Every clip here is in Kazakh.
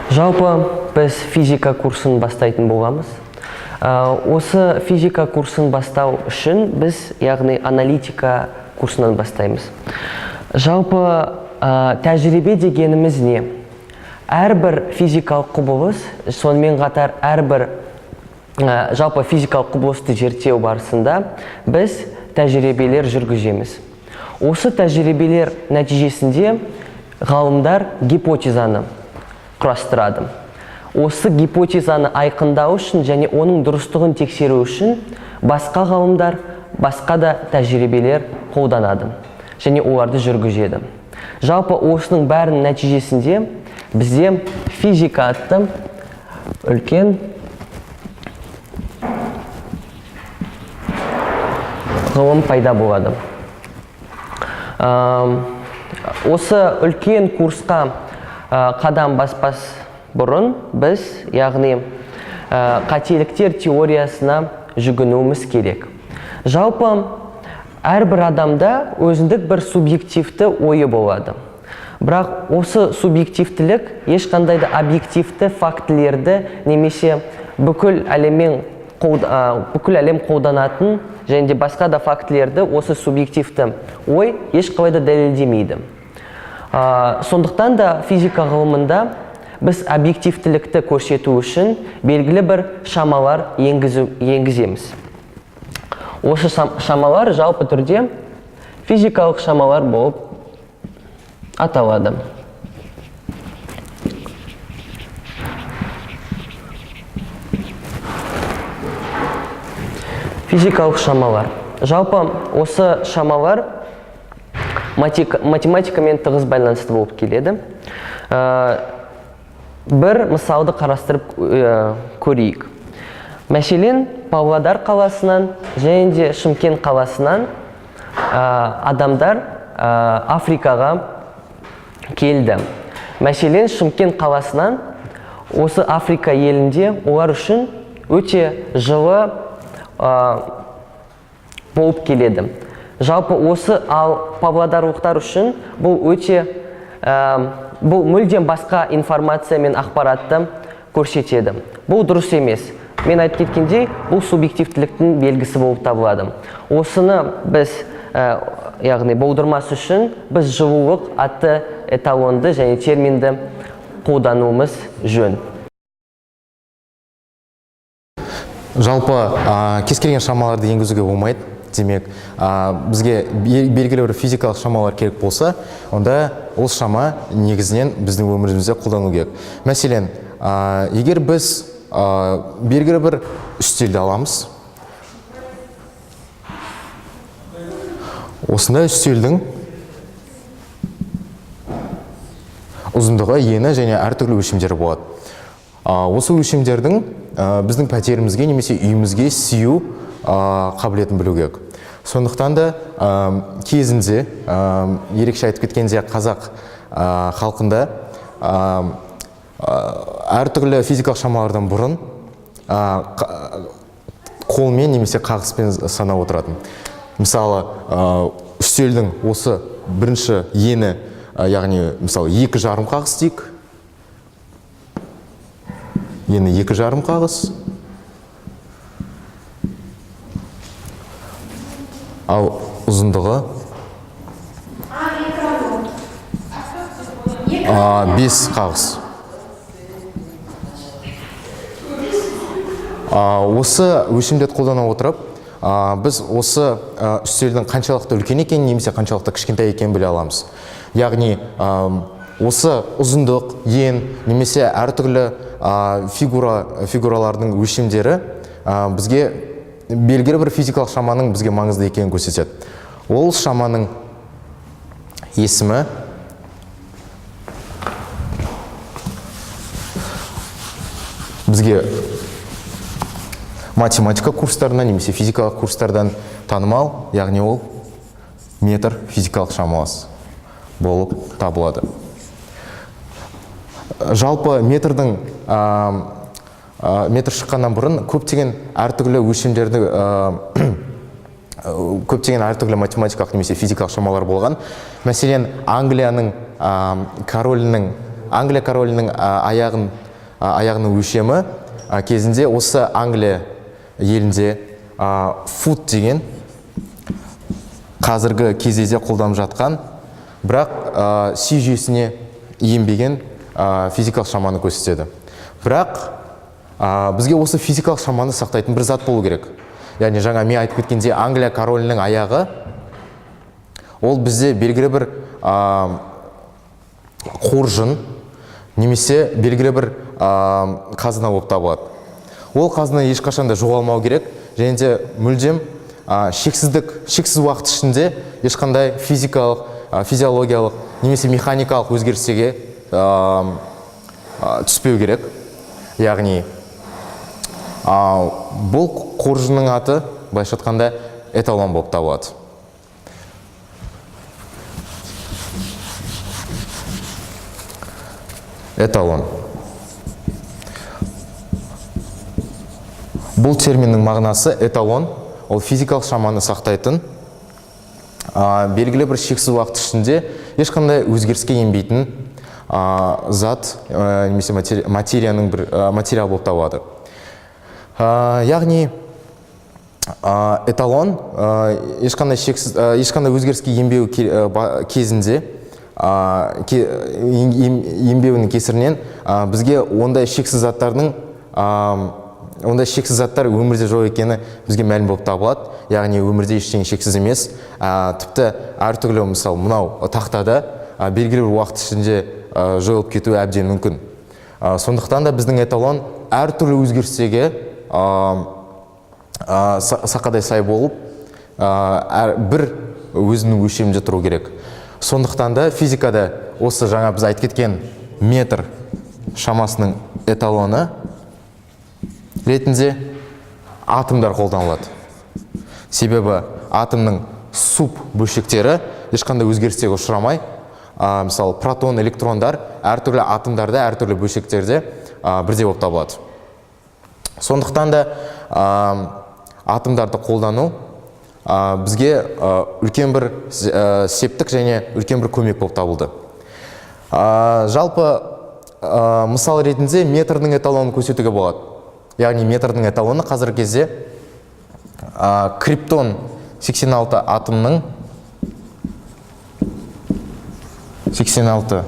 Жалпы біз физика курсын бастайтын боламыз. Осы физика курсын бастау үшін біз, яғни, аналитика курсынан бастаймыз. Жалпы тәжірибе дегеніміз не? Әрбір физикалық құбылыс, сонымен қатар әрбір жалпы физикалық құбылысты зерттеу барысында біз тәжірибелер жүргіземіз. Осы тәжірибелер нәтижесінде ғалымдар гипотезаны құрастырады. Осы гипотезаны айқындау үшін және оның дұрыстығын тексеру үшін басқа ғалымдар басқа да тәжірибелер қолданады және оларды жүргізеді. Жалпы осының бәрінің нәтижесінде бізде физика атты үлкен ғылым пайда болады. Осы үлкен курсқа қадам баспас бұрын біз, яғни, қателіктер теориясына жүгінуіміз керек. Жалпы әрбір адамда өзіндік бір субъективті ойы болады. Бірақ осы субъективтілік ешқандай да объективті фактілерді немесе бүкіл әлем қолданатын және де басқа да фактілерді осы субъективті ой ешқалай да дәлелдемейді. Сондықтан да физика ғылымында біз объективтілікті көрсету үшін белгілі бір шамалар енгіземіз. Осы шамалар жалпы түрде физикалық шамалар болып аталады. Физикалық шамалар. Жалпы осы шамалар математикамен тығыз байланысты болып келеді. Бір мысалды қарастырып көрейік. Мәселен, Павлодар қаласынан және де Шымкент қаласынан адамдар Африкаға келді. Мәселен, Шымкент қаласынан осы Африка елінде олар үшін өте жылы болып келеді. Жалпы осы, ал павлодарлықтар үшін бұл мүлдем басқа информация мен ақпаратты көрсетеді. Бұл дұрыс емес. Мен айтып кеткендей, бұл субъективтіліктің белгісі болып табылады. Осыны біз, яғни, болдырмас үшін біз жылулық атты эталонды және терминді қолдануымыз жөн. Жалпы кез келген шамаларды енгізуге болмайды. Демек, бізге белгілі бір физикалық шамалар керек болса, онда ол шама негізінен біздің өмірімізде қолдану керек. Мәселен, егер біз белгілі бір үстелді аламыз, осындай үстелдің ұзындығы, ені және әртүрлі өлшемдері болады. Осы өлшемдердің біздің пәтерімізге немесе үйімізге сию қабілетін білу керек. Сондықтан да кезінде, ерекше айтып кеткенде, қазақ халқында әртүрлі физикалық шамалардан бұрын қолмен немесе қағыспен санап отыратын. Мысалы, үстелдің осы бірінші ені, яғни, мысалы, 2,5 қағыс дейік. Ені 2,5 қағыс. Ал ұзындығы 5 қағыс. Осы өлшемдерді қолдана отырып, біз осы үстелдің қаншалықты үлкен екенін немесе қаншалықты кішкентай екенін біле аламыз. Яғни, осы ұзындық, ен немесе әртүрлі фигуралардың өлшемдері бізге белгілі бір физикалық шаманың бізге маңызды екенін көрсетеді. Ол шаманың есімі бізге математика курстарынан немесе физикалық курстардан танымал, яғни ол метр физикалық шамасы болып табылады. Жалпы метр шыққаннан бұрын көптеген әртүрлі өлшемдерді, көптеген әртүрлі математикалық немесе физикалық шамалар болған. Мәселен, Англияның королінің Англия королінің аяғының өлшемі кезінде осы Англия елінде фут деген қазіргі кезде де қолданып жатқан, бірақ Си жүйесіне енбеген физикалық шаманы көрсетеді. Бірақ бізге осы физикалық шаманы сақтайтын бір зат болу керек. Яғни жаңа мен айтып кеткендей, Англия королінің аяғы ол бізде белгілі бір қоржын немесе белгілі бір қазына болып табылады. Ол қазына ешқашан да жоғалмау керек және де мүлдем шексіз уақыт ішінде ешқандай физикалық, физиологиялық немесе механикалық өзгерістерге түспеу керек. Яғни бұл қоржынның аты, былайша айтқанда, эталон болып табылады. Эталон. Бұл терминнің мағынасы эталон, ол физикалық шаманы сақтайтын, белгілі бір шексіз уақыт ішінде ешқандай өзгеріске енбейтін зат немесе материяның бір материал болып табылады. Яғни эталон ешқандай шексіз, ешқандай өзгеріске енбеу кезінде, енбеуінің кесірінен бізге ондай шексіз заттардың, ондай шексіз заттар өмірде жоқ екені бізге мәлім болып табылады. Яғни өмірде ештеңе шексіз емес. Тіпті әртүрлі, мысалы, мынау тақтада белгілі бір уақыт ішінде жойылып кетуі әбден мүмкін. Сондықтан да біздің эталон әртүрлі өзгерістерге сақадай сай болып, бір өзінің өлшемінде тұру керек. Сондықтан да физикада осы жаңа біз айтып кеткен метр шамасының эталоны ретінде атомдар қолданылады. Себебі атомның суб бөлшектері ешқандай өзгерістерге ұшырамай, мысалы, протон, электрондар әртүрлі атомдарда, әртүрлі бөлшектерде бірдей болып табылады. Сондықтан да атомдарды қолдану бізге үлкен бір септік және үлкен бір көмек болып табылды. Жалпы, мысал ретінде метрдің эталонын көрсетуге болады. Яғни метрдің эталоны қазіргі кезде криптон 86 атомның 86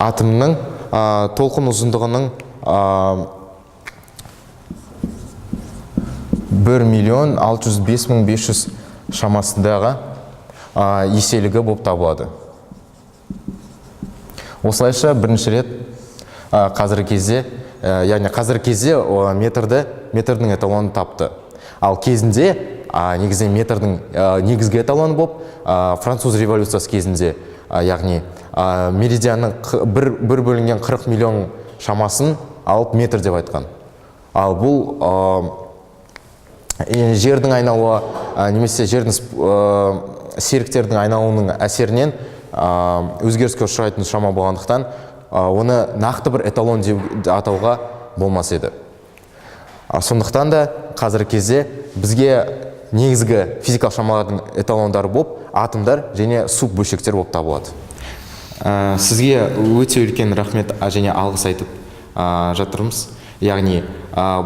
атомның толқын ұзындығының бір миллион алты жүз бес мың бес жүз шамасындағы еселігі болып табылады. Осылайша бірінші рет, қазіргі кезде, яғни қазіргі кезде, о, метрдің эталонын тапты. Ал кезінде, негізінен метрдің негізгі эталоны болып, француз революциясы кезінде, яғни, меридианның бір бөлінген 40 миллион шамасын алып метр деп айтқан. Ал бұл, жердің айналуы, немесе жердің серіктердің айналуының әсерінен, өзгеріске ұшырайтын шама болғандықтан, оны нақты бір эталон деп атауға болмас еді. Сондықтан да қазіргі кезде бізге негізгі физикалық шамалардың эталондары болып атомдар және суббөлшектер болып табылады. Сізге өте үлкен рахмет және алғыс айтып жатырмыз. Яғни,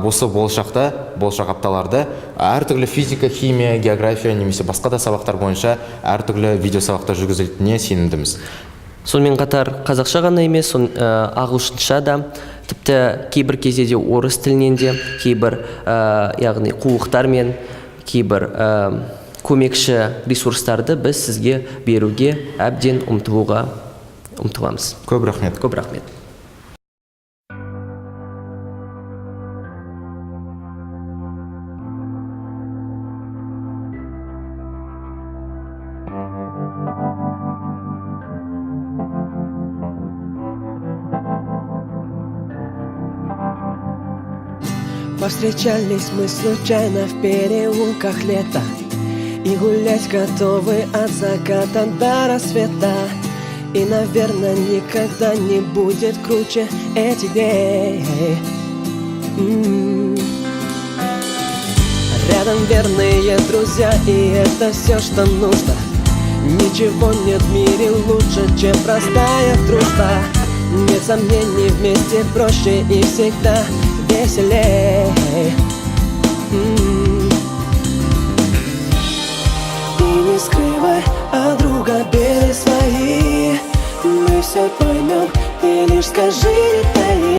осы болашақта, болашақ апталарда әртүрлі физика, химия, география немесе басқа да сабақтар бойынша әртүрлі видео сабақтар жүргізілетініне сенімдіміз. Сонымен қатар қазақша ғана емес, ағылшынша да, тіпті кейбір кезде де орыс тілінен де кейбір, яғни қулықтар мен кейбір көмекші ресурстарды біз сізге беруге әбден ұмтыламыз. Көп рахмет. Көп рахмет. Повстречались мы случайно в переулках лета и гулять готовы от заката до рассвета. И, наверно, никогда не будет круче этих дней. Рядом верные друзья, и это все, что нужно. Ничего нет в мире лучше, чем простая дружба. Нет сомнений, вместе проще и всегда веселей. И не скрывай от друга беды свои. Мы все поймем, ты лишь скажи.